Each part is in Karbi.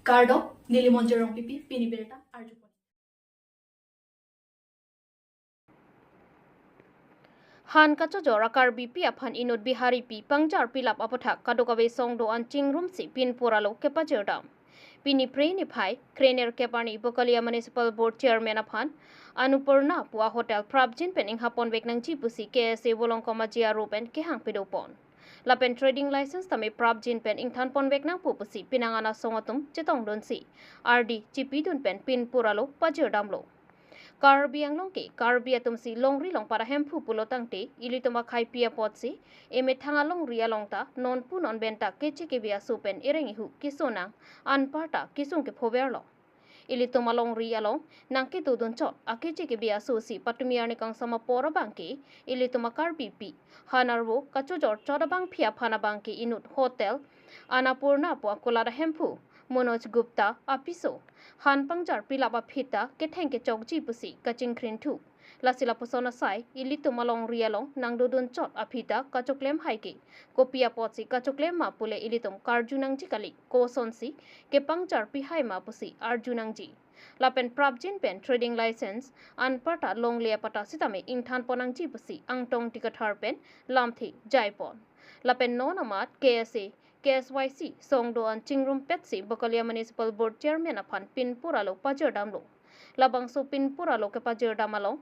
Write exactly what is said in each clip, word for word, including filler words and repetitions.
Kardom, neli Monjir Rongpipi, pini birta arjupon. Han kachojor a Karbipi aphan inut Biharipi pangjar pilap aputhak kadokave song do-an chingrumsi pinpur alo kepajirdam. Pini Phre niphai krenerkep arni Bokolia Municipal Board Chairman aphan Annapurna pu a hotel prapjin pen inghapon vek nangji pusi K S A Volongkom Aji aro pen kehang pedopon. Lapen trading license tame prapjin pen ingthanpon vek nangpo pusi penang an asong atum chetongdunsi ardi chipidun pen pinpur alo pajirdamlo. Karbi Anglong ke Karbi atumsi longri longpat ahemphu pulo tangte, ilitum akhaipi apotsi emethang alongri along ta nonpu non benta keche kebe aso pen ereng ihu kesonang, anparta kesung kephoverlo. Ilitum alongri along nangkedodunchot akeche kebe aso si patumi arni kangsam apor abangke ilitum a Karbipi han arvo kachojorchot abangpi aphan abangke inut hotel Annapurna pu akulat ahemphu Manoj Gupta apiso han pangjar pilap aphi ta ketheng kechokji pusi kachingkhrinthu. Lasi lapuson asai ilitum alongri along nangdodunchot aphi ta kachoklem hai ke, kopi apotsi kachoklem ma pule ilitum karju nangji kali, kosonsi kepangjar pihai ma pusi arju nangji. Lapen prapjin pen trading license anparta longle apatta sitame ingthanpon nangji pusi Angtong Tikathar pen lamthe jaipon. Lapen non amat K S A, K S Y C song do-an chingrumpetsi Bokolia Municipal Board Chairman aphan pinpur alo pajirdamlo. Labangso pinpur alo kepajirdam along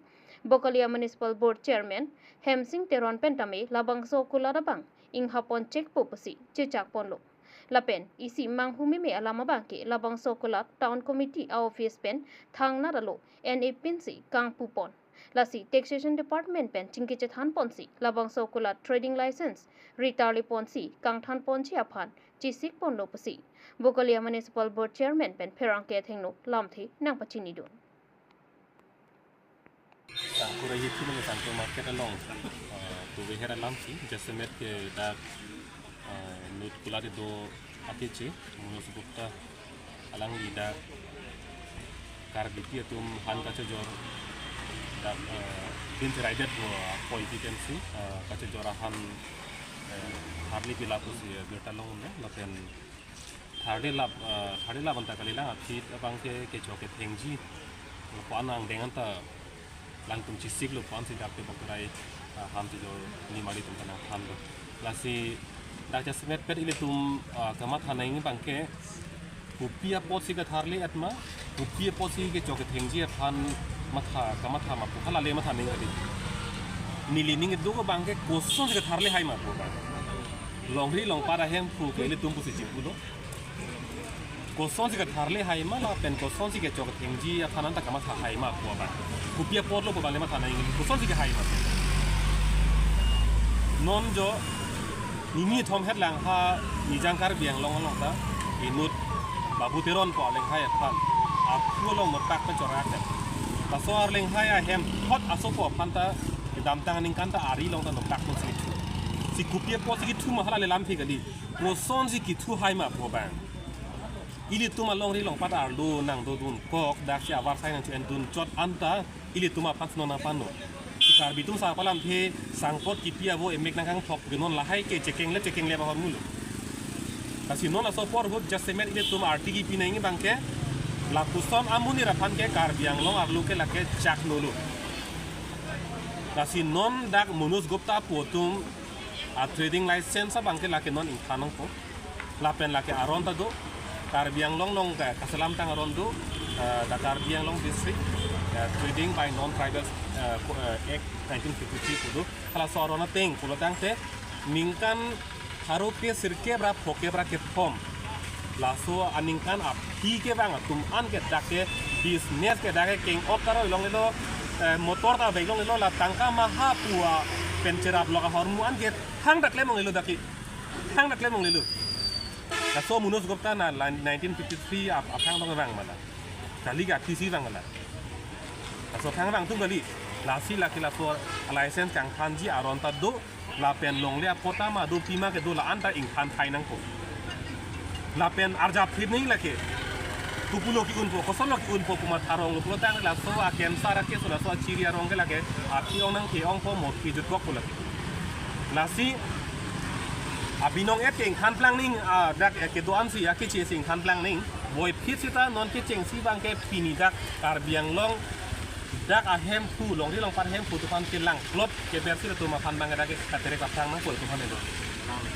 Bokolia Municipal Board Chairman Hemsing Teron pen tame labangso akulat abang inghapon chekpo pusi chechakponlo. Lapen isi manghumeme alam abangke labangso akulat Town Committee a office pen thangnat alo N A pinsi kangpupon. Lasi Taxation Department pen chingki chethanponsi labangso akulat trading license ritarliponsi kangthanponji aphan chesikponlo pusi Bokolia Municipal Board Chairman pen pherangke athengno lamthe nangpachinidun. Sangkur ahi thu nang Sangkur market along, ah, tuve her alam si, jasemet ke dak, ah, inut kulat kedo akeche, Manoj Gupta alangli dak Karbipi atum han kachojor dak, ah, bin raidet bo apoi pi pensi, ah, kachojor ahan, eh, tharli pilap pusi, eh, birta longlo, lapen tharli lap, eh, tharli lap anta kalilang aphi abangke kechok kethengji. Lapu-an angdeng anta alangtum chesiklo pu-ansi dak te bokrai, eh, han chojor nimali atum ta nangthanlo. Lasi dak jasemetpet ilitum, eh, kamatha nangji abangke kopi apotsi katharli-et ma, kopi apotsi kechok kethengji aphan matha, kamatha ma pu halale matha nangji kali. Neli ning kedo abangke kosonsi katharli hai ma pu abang. Longri longpat ahemphu ke ilitum pusi chipulo. Kosonsi katharli hai ma lapen kosonsi kechok kethengji aphan anta kamatha hai ma pu abang. Kopi apotlo pu abang le matha nangji, kosonsi kehai ma. Non jo nini thom het lang ha Nijang Karbi Anglong along ta inut Babu Teron pu alenghai aphan aphu along notak pen chorak. Laso arlenghai ahem thot asopo aphan ta kedamtang aningkan ta ari along ta notak pen si kethu. Si kopi apotsi kethu ma halale lamthe kali. Kosonsi kethu hai ma pu abang. Ilitum alongri longpat arlo nangdodunkok, daksi avarsai nangcho-endunchot anta ilitum aphan si non nangpanlo. Si Karbi atum sa palamthe sangpot kipi avo emek nangkangthok ke non lahai ke chekenglep chekenglep ahormulo. Lasi non laso apor ahut jasemet ilitum arti kipi nangji abangke lapuson amonit aphan ke Karbi Anglong arlo ke lake chak nolo. Lasi non dak Manoj Gupta pu atum a trading license abangke lake non ingthan nangpo. Lapen lake aron ta do, Karbi Anglong along ke kaselamtang aron do, eh, the Karbi Anglong District, eh, Trading by Non-Tribal, eh, Co-, eh, Act nineteen fifty-three pu do. Halaso aron ateng pulo tangte ningkan pharo pe sirkep ra phokep ra kethom. Laso aningkan aphi kevang atum an ke dak ke business ke dak ke keng-ok karoi longlelo, eh, motor ta bag longlelo, la tangka maha pu apen cherap lok ahormu an ke thangta klem longlelo dak ke. Thangta klem longlelo. Laso Manoj Gupta na la nineteen fifty-three ap-, aphang tong vang ma la. Kali ke aphisi vang la. Laso aphang vang atum kali. Lasi lake laso license kangthanji aron ta do, lapen longle apot ma do, pima kedo la-an ta ingthan thai nangpo. Lapen arjap phit nangji lake. Kopulo ke-unpo, kosonlo ke-unpo pu matha ronglo pulo tang laso a-cancer a-case laso achiri arong ke lake aphi ong nangke-ongpo, mot ke jutkokpo lake. Lasi abinong et ke ingthan plang nangji, ah, dak, eh, kedo-an si akeche si ingthan plang nangji. Voiphit seta non kechengsi abangke pini dak Karbi Anglong dak ahemphu, longri longpat ahemphu atum aphan kelangklot keber si latum aphan abangke dak ke katerek aphrang nangpo atum aphan elo.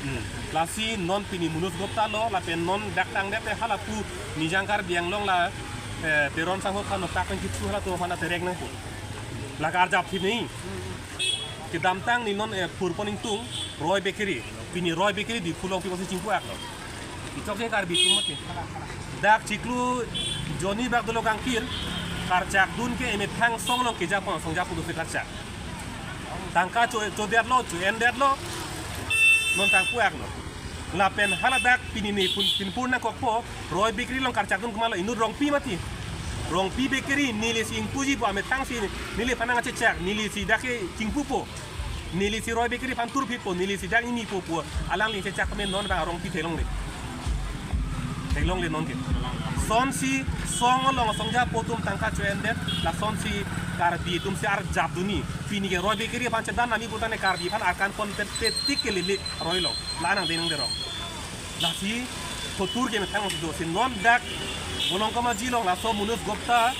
Hmm. Lasi non pini Manoj Gupta lo, lapen non dak tangdet te halapu Nijang Karbi Anglong la, eh, Teron Sangho aphan otak pen kitsu halatum aphan aterek nangpo. La karjap thi ni. Kedamtang ni non, eh, phurpon ingtung Roy Bakery. Pini Roy Bakery di phulong pi kosi chingpu aklo. Ichok je Karbi atum mati. Dak chiklo jonni bak dolo kangkir. Karchak dun ke emethang song along kejapon, song japu dose karchak. Tangka cho, chodetlo, cho-endetlo. Non tangpu aklo. Lapen haladak pini ne pun, pinpur nangkokpo, Roy Bakery along karchak dun komatlo, inut Rongpi mati. Rongpi Bakery, neli si ingpuji pu amethang si, neliphan nangkachechak, neli si dak ke chingpupo. Neli si Roy Bakery aphan turphitpo, neli si dak ninipo pu, alangli chechak kami non abang Rongpi theklongle. Theklongle non ke. Lasonsi, song along song japu atum tangka cho-endet, lasonsi Karbi atum si arjap dun ni. Pini ke Roy Bakery aphan chedan nami putane Karbi aphan arkan ponpet petik ke lele Roy along. La nang denang derong. Lasi hotur ke methang do si non dak Bolong Komaji along laso Manoj Gupta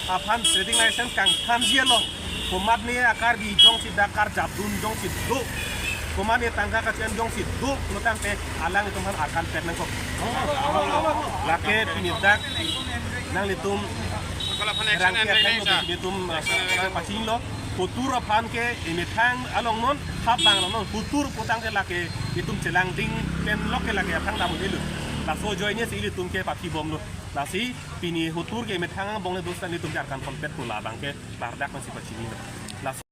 aphan trading license kangthanji along. Komatne a-Karbi jongsi dak karjap dun jongsi do. Komatne tangka kacho-en jongsi do. Pulotangte alanglitum aphan arkan pet nangkok. Lake pini dak nanglitum Kalau aphan action rangke and atang release, ah. Nanglitum, ah, pachinglo. Hotur aphan ke emethang along non, hap abang along non, hotur putangte lake itum chelangding pen lok ke lake aphrang dam delu. Laso ajoine si ilitum ke pathi bomlo. Lasi pini hotur ke emethang angbong le dos ta ilitum ke arkan ponpet pu labang ke lardak nangsi pachini. Laso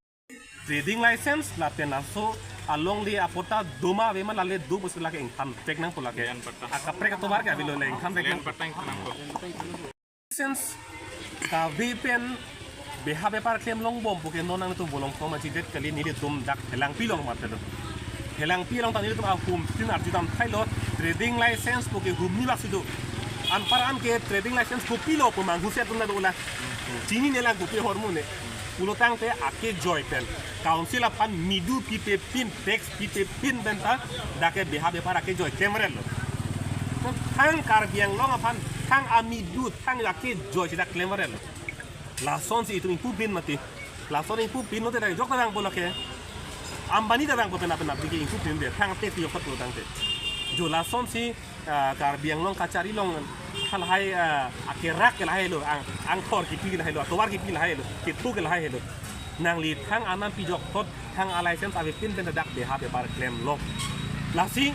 trading license lapen laso alongle apatta doma ave ma lale do pusi lake ingthan pek nangpo lake. Lian patta. Akaprek atovar ke avelo le ingthan pek. Lian nang. Patta ingthan nangpo. License kave pen beha bepar klem longbom puke non nangtum Bolong Komaji det kali, nelitum dak Phelangpi along mate do. Phelangpi along ta nelitum ahum tin arju dam thailo, trading license puke humni bak si do. Anpar an ke trading license kopilo pu manghu se atum ta dolang. Chinine lang kopi ahormu ne. Pulotangte akejoi pen council aphan midu pipe pin, tax pipe pin pen ta dak ke beha bepar akejoi klemrel lo. Thang Karbi Anglong aphan thang amidu, thang akejoi si dak klemrel lo. Lasonsi itum ingpu pin mati. Lason ingpu pin lote dak jok ta vangpo lake. Ambani ta vangpo pen apen abdi ke ingpu pin de. Thang tax jok ta pulotangte. Jo lasonsi, ah, Karbi Anglong kachari along halahai, ah, akerak ke lahai lo, ang, angthor kipi ke lahai lo, atovar kipi lahai lo, kithu ke lahai lo. Nangli thang anam pi jokthot, thang a-license ave pin pen dak beha bepar klemlo. Lasi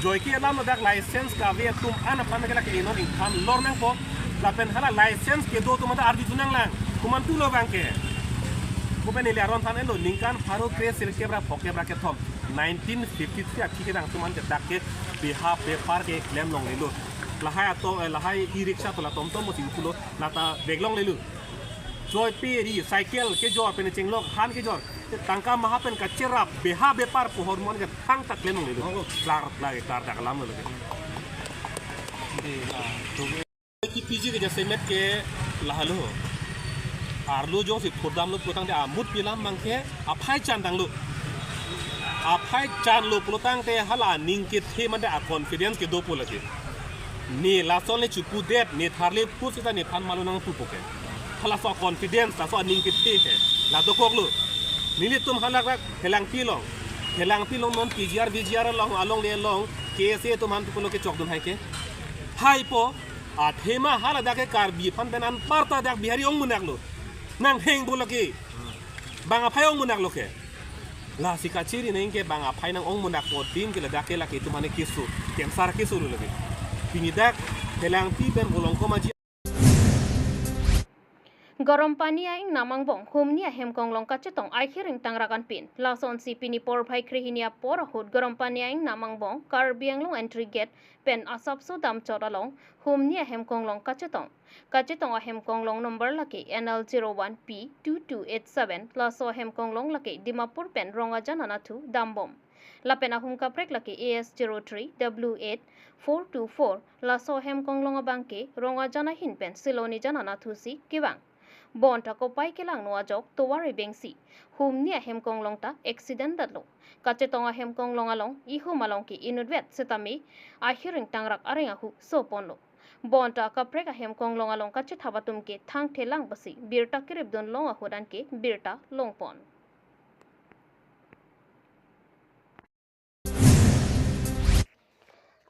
joike alam dak license kave atum an aphan ke lake non ingthan lor nangpo. Lapen hala license kedo atum ta arju thu nanglang. Komantu lo abang ke. Kopen neli aron than-etlo, ningkan pharo kre sirkep ra phokep ra kethom, nineteen fifty-three aphi kedang atum an ke dak ke beha bepar ke klem longlelo. Lahai ato, eh, lahai e-rickshaw to la tomtom mo singkulo, lata vek longlelo. Choi pe ri, cycle kejor pen chenglok, han kejor. Tangka maha pen kacherap, beha bepar pu ahormu an ke thangta klem longlelo. Klar, klar, klar dak alam lo ke. Kipiji ke jasemet ke lahelo. Arlo jongsi phurdamlo pulotangte amut pilam abang ke aphai chan tanglo. Aphai chanlo pulotangte hala aning kethe mate a-confidence kedopo lake. Ne lason le chopudet, ne tharle phu seta nephan malo nangpupo ke. Halaso confidence, laso aning kethe ke la dokoklo. Nelitum halak rak Phelangpi along. Phelangpi along non P G R, V G R along, alongle along, K S A atum aphan pulo kechokdun hai ke. Haipo, athema haladak ke Karbi aphan pen anparta dak Bihari ong munak lo. Nanghengpo lake. Bang aphai ong munak lo ke. Lasi kachiri neng ke bang aphai nang ong munak po tin ke ladak ke lake itum mane keso. Kensar keso lo lake. Pini dak Phelangpi pen Bolong Komaji. Garam Pani a-ingnam angbong humni ahem konglong kachetong ahir ingtangrak anpin. Lasonsi pini porphai krehini apor ahut Garam Pani a-ingnam angbong Karbi Anglong entry gate pen asapso damchot along humni ahem konglong kachetong. Kachetong ahem konglong number lake N L zero one P two two eight seven, laso ahem konglong lake Dimapur pen Rongajan anatthu dambom. Lapen ahum kaprek lake A S zero three W eight four two four, laso ahem konglong abang ke Rongajan ahin pen Silonijan anatthu si kevang. Bonta kopai kelangno ajok tovar ebengsi humni ahem konglong ta accident detlo. Kachetong ahem konglong along ihum along ke inutvet setame ahir ingtangrak areng ahu soponlo. Bonta kaprek ahem konglong along kachethap atum ke thangthe lang basi birta keripdun long ahut anke birta longpon.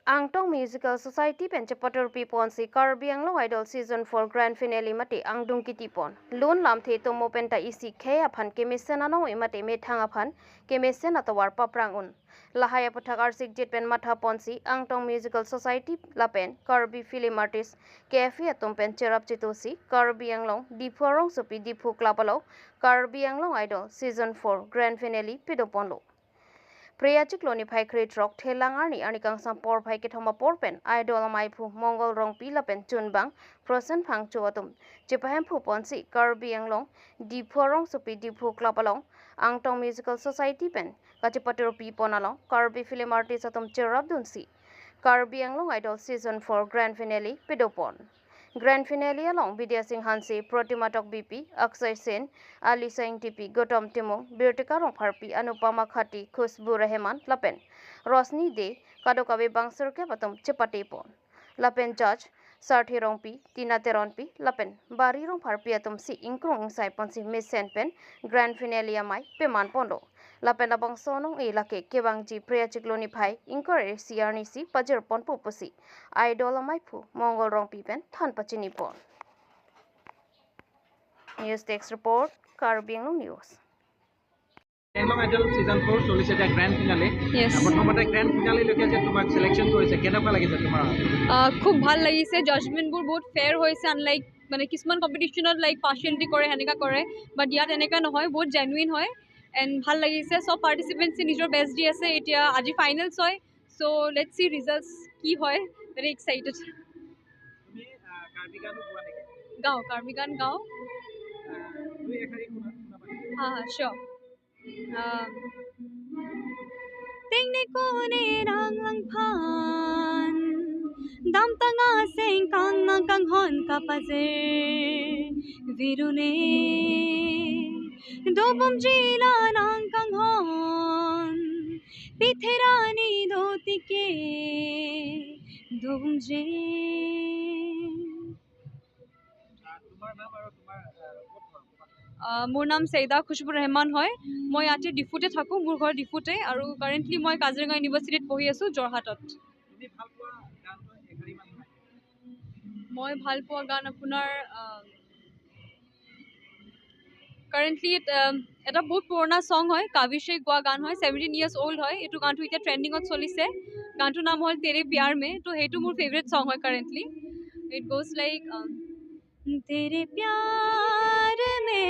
Angtong Musical Society pen chepaturpi ponsi Karbi Anglong Idol Season four Grand Finale mate angdung kitipon. Lun lamthe tomo penta isi khei aphan kemesen anong mate methang aphan kemesen atovar paprang un. Lahai aputhak arsikjit pen matha ponsi Angtong Musical Society lapen Karbi Film Artist K F A atum pen cherap chitusi Karbi Anglong Diphu arongsopi Diphu Club along Karbi Anglong Idol Season four Grand Finale pidoponlo. Phre achiklo niphai krethrok thelang arni arni kangsam porphai kethom apor pen Idol amaiphu Mongol Rongpi lapen chunbang Frozen Phangcho atum chepahemphu ponsi Karbi Anglong Diphu arongsopi Diphu Club along Angtong Musical Society pen kachepaturpi pon along Karbi Film Artist atum cherapdunsi Karbi Anglong Idol Season four Grand Finale pidopon. Grand Finale along Bidya Sing Hanse, Protima Tokbipi, Akshay Sen, Alisa Ingtipi, Gautam Timung, Birtika Rongpharpi, Anupama Khati, Khushbu Rehman lapen Rosni De kadokave bang sirkep atum chepatepon. Lapen judge Sarthi Rongpi, Tina Teronpi lapen Bari Rongpharpi atumsi ingkrung ingsai ponsi mesen pen Grand Finale amei peman ponlo. Lapen labangso anong-e lake kevangji phre achiklo niphai ingkoi ra isi arnisi pajirponpo pusi Idol amaiphu Mongol Rongpi pen than pachinipon. News Desk Report, Karbi Anglong News. Anglong Idol Season four চলিছে এতিয়া Grand Finale। Yes। প্ৰথমতে Grand Finale লৈকে যে তোমাক চিলেকশ্যন কৰিছে, কেনেকুৱা লাগিছে তোমাৰ? আহ, খুব ভাল লাগিছে। জাজমেণ্টবোৰ বহুত ফেয়াৰ হৈছে, আনলাইক মানে কিছুমান কম্পিটিশ্যনত লাইক পাৰ্চিয়েলিটি কৰে, সেনেকা কৰে, বাট ইয়াত এনেকা নহয়, বহুত জেনুইন হয়। এণ্ড ভাল লাগিছে, চব পাৰ্টিচিপেণ্টছে নিজৰ বেষ্ট দি আছে। এতিয়া আজি ফাইনেলছ হয়, চ' লেটছ চি ৰিজাল্টছ কি হয়, ভেৰি এক্সাইটেড। তুমি আহ, কাৰ্বি গানো গোৱা নেকি? গাওঁ, কাৰ্বি গান গাওঁ। আহ, তুমি এষাৰি শুনা, শুনাবা নেকি? হা হা, চিয়ৰ। আহ, Tengneko ne nanglangphan, damtang asengkan nangkanghon kapajir virune, dobomjila nangkanghon, pitherani dotike dobomji. আহ, মোৰ নাম ছেইদা খুশবু ৰহমান হয়। মই ইয়াতে ডিফুতে থাকোঁ, মোৰ ঘৰ ডিফুতে। আৰু কাৰেণ্টলি মই কাজিৰঙা ইউনিভাৰ্চিটিত পঢ়ি আছোঁ, যোৰহাটত। তুমি ভাল পোৱা গানটো এষাৰিমান শুনাই। মই ভাল পোৱা গান আপোনাৰ, আহ, কাৰেণ্টলি, আহ, এটা বহুত পুৰণা ছং হয়, কাবিছে গোৱা গান হয়, ছেভেণ্টিন ইয়াৰ্ছ অল্ড হয়। এইটো গানটো এতিয়া ট্ৰেণ্ডিঙত চলিছে। গানটোৰ নাম হ'ল তেৰে প্যাৰ মে। তো সেইটো মোৰ ফেভৰেট ছং হয় কাৰেণ্টলি। It goes like, আহ, तेरे प्यार में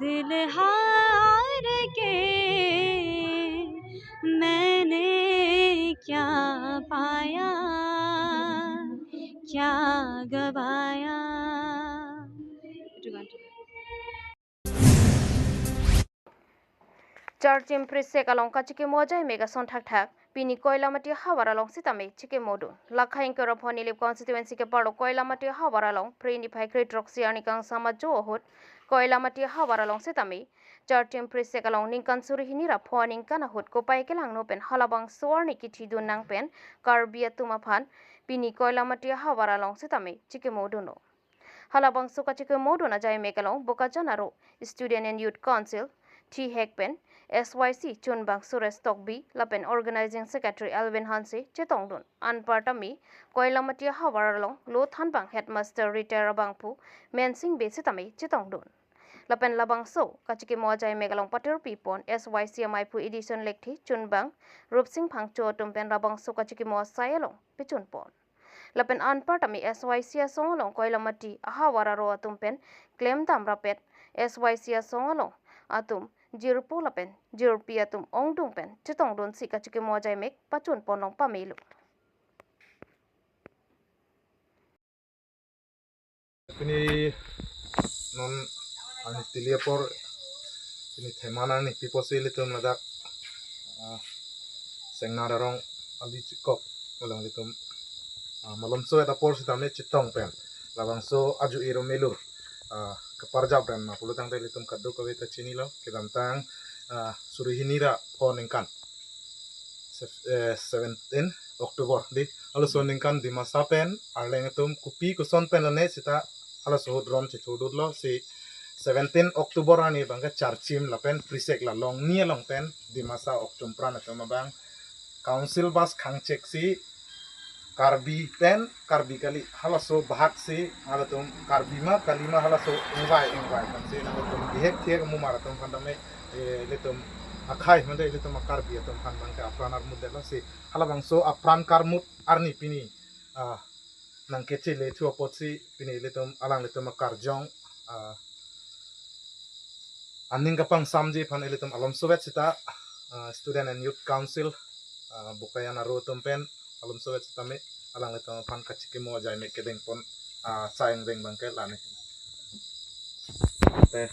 दिल हार के मैंने क्या पाया, क्या गवाया। এইটো গানটো। Charchim Prisek along kachikimo ajai mega son thakthak, pini Koilamati ahavar along sitame chikimodun. Lakha ingkoi ra pho Nilip constituency keparlo Koilamati ahavar along, phre niphai krethrok isi arni kangsam ajo ahut, Koilamati ahavar along sitame, Charchim Prisek along ningkan suri hini ra pho ningkan ahut kopai kelangno pen halabangso arni kithidun nang pen Karbi atum aphan, pini Koilamati ahavar along sitame chikimodunlo. Halabangso kachikimodun ajai mega along Bokajan aro Student and Youth Council, thihek pen S Y C chunbang Suresh Tokbi lapen Organizing Secretary Alvin Hanse chetongdun. Anpar tame Koilamati ahavar along lo thanbang Headmaster Retire abangphu Mensing Bey sitame chetongdun. Lapen labangso kachikimo ajai mega along paturpi pon S Y C amaiphu Edison Lekthe, chunbang Rupsing Phangcho atum pen labangso kachikimo asai along pechun pon. Lapen anpar tame S Y C asong along Koilamati ahavar aro atum pen klemdam rapet, S Y C asong along atum jirpo lapen jirpi atum ongdung pen chetongdunsi kachikimo ajai mega pachun ponlong pamelo. Pini non arni tili apor, pini theman arni pi pusi ilitum ladak, ah, Sengnar arong ali chikok along ilitum, ah, malomso et apor sitame chetong pen labangso aju irum ilur, ah, kaparjap pen ma pulo tangte ilitum kadokave ta chinilo, kedamtang, ah, suri hini ra pho ningkan eh, seventeen October di, halaso aningkan Dimasa pen Arleng atum kopi koson pen lone seta halaso ahut ron chithurdutlo si seventeen October arni abangke Charchim lapen Prisek la longni along pen Dimasa Okchumpran atum abang council bus khangchek si Karbi pen Karbi kali halaso bahak si halatum Karbi ma kali ma halaso ingvai ingvai kan si nangtum bihek thiek mumar atum aphan tame, eh, ilitum akhei mande ilitum a-Karbi atum aphan abangke apran armut detlo si halabangso apran karmut arni pini, ah, nangkechele thu apotsi pini ilitum alanglitum akarjong, ah, aning kapangsamji aphan ilitum alomsovet seta, ah, Student and Youth Council, ah, Bokajan aro atum pen alomsovet seta me alanglitum aphan kachikimo ajai me kedengpon, ah, asai angdeng abangke lani. Te